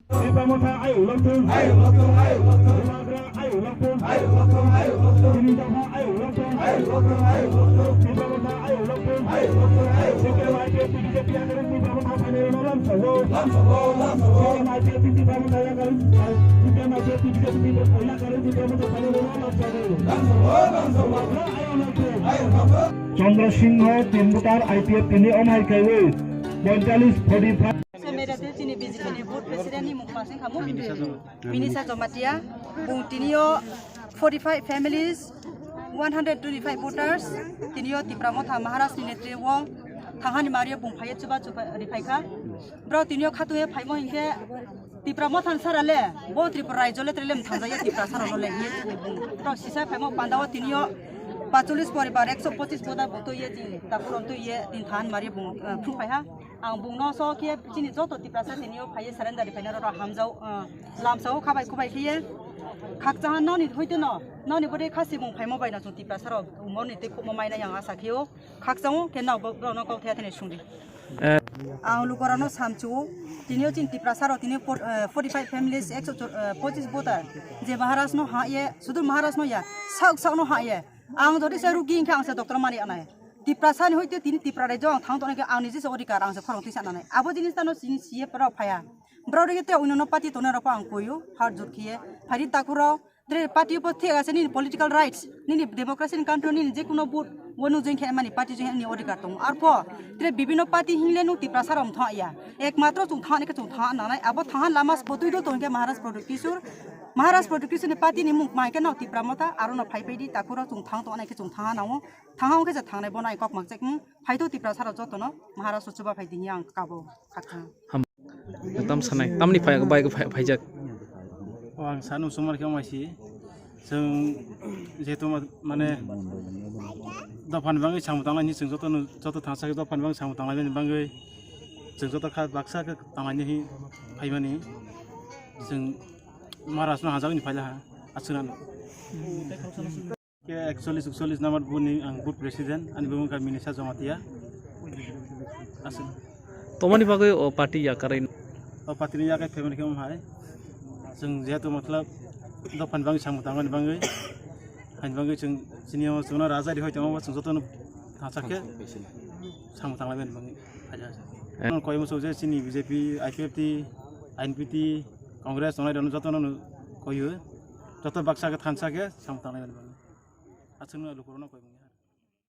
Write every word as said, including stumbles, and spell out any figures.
Tipra Motha ayuk lokthung. Ayuk lokthung, ayuk lokthung. Bubagra ayuk lokthung. Ayuk lokthung, ayuk lokthung. Chini Dopha ayuk lokthung. Ayuk lokthung, ayuk lokthung. Tipra Motha ayuk lokthung. Ayuk lokthung, ayuk lokthung. C P I M I P F T B J P yakarwi Tipra Motha phainairokno lamsogo. Lamsogo, lamsogo. C P I M I P F T B J P yakarwi, C P I M I P F T B J P yakarwi Tipra Motha phainairokno lamsogo. Lamsogo, lamsogo. Bubagra ayuk lokthung. Ayuk lokthung. Chandra Singh Tendulkar I P F T ni omhai kaiwi pointalis forty five. Media Cell chini B J P ni board president ni mung masing khamu. Minisa Jamatia. Bung tinio forty five families, one hundred twenty five voters, tinio Tipra Motha Maharaj ni netrio thanghani mario bung phaiye chuba chuba ri phaikha. Bro tinio khatungye phaimo hinkhe Tipra Motha sara le, bo Tripura rajyo le trele mthangja ye Tipra sara no le ye bung. Bro sisa phaimo pandao tinio pachulis poribar ekso pochis boda buto ye chini takuron to ye tin than mario bung, eh, phung phaiha. Ang bungno so khe chini joto Tiprasa tinio phaiye surrender phaina rok hamjao, ah, lamsao khabai kubai khiye. Khakchaha noni hoite no, noni bode khasi bung phaimo bai no chwng Tiprasa rok umor ni tei khukmo mainai ang asa khio. Khakchao khe no bo-, borok no kok thaya thani sungdi. Eh. Ang lukorano samchu, tinio chini Tiprasa rok tini por-, eh, forty five families, ekso, eh, pochis voter. Je Maharaj no ha ye, sudur Maharaj no ya, sak sak no ha ye. Ang jodi se rugi hinkhe ang se doctor mani anai. Tiprasa ni hoite tini Tipra rajyo ang thang tonai khe ang niji se odhikar ang se khorang tisa nanai. Abo jinis tano chini C F rok phaya. Borok rege te uinono party tongnai rok ang koyo, har jur khiye. Phari takurok, tre party po thik ase nini political rights, nini democracy ni country nini je kuno vote, wonu jeng khe mani party jeng ni odhikar tongo. Arpo, tre bibino party hingle nu Tiprasa rok thang ya. Ekmatro chung thang ni khe chung thang nanai. Abo thang lama spotui do tongke Maharaj Pradyut Kishore. Maharaj Pradyut Kishore ni party ni mung mai khe no Tipra Motha, aro no phai phai di takurok chung thang tonai khe chung thang nango. Thangha wngkhe je thangnai bono ai kok mang chek, hmm, phaito Tiprasa rok jotono Maharashtra chuba phai dini ang kabo khathang. Ham-, tam sanai, tamni phai, bai phai, phaijak. O ang sanu sumar khe wngmai si. Chwng jehetu ma-, mane dophan bangwi samung tanglai ni chwng jotono, joto thangsa khe dophan bangwi samung tanglai bini bangwi chwng joto kha baksa khe tanglai ni phaimani chwng Maharashtra no hajak ni phailaha aswknano. Khe ekchollis, ukchollis number booth ni ang booth president, ani bumung kha Minisa Jamatia. Aswk. Tomoni bagwi o party yakarwi? O party ni yakai phaimani khe omo hai. Chwng jehetu matlab dophan bangwi samung tangmani bangwi, haini bangwi chwng chini o chwngno raja rihoi tongma chwng jotono thangsa khe samung tanglaimani bangwi. Eh. Ang koi muchung je chini B J P, I P F T, I N P T, Congress tongnai rokno jotono koiyo. Joto baksa khe thansa khe samung tanglaimani bangwi. Aswkno lukurokno koi mung.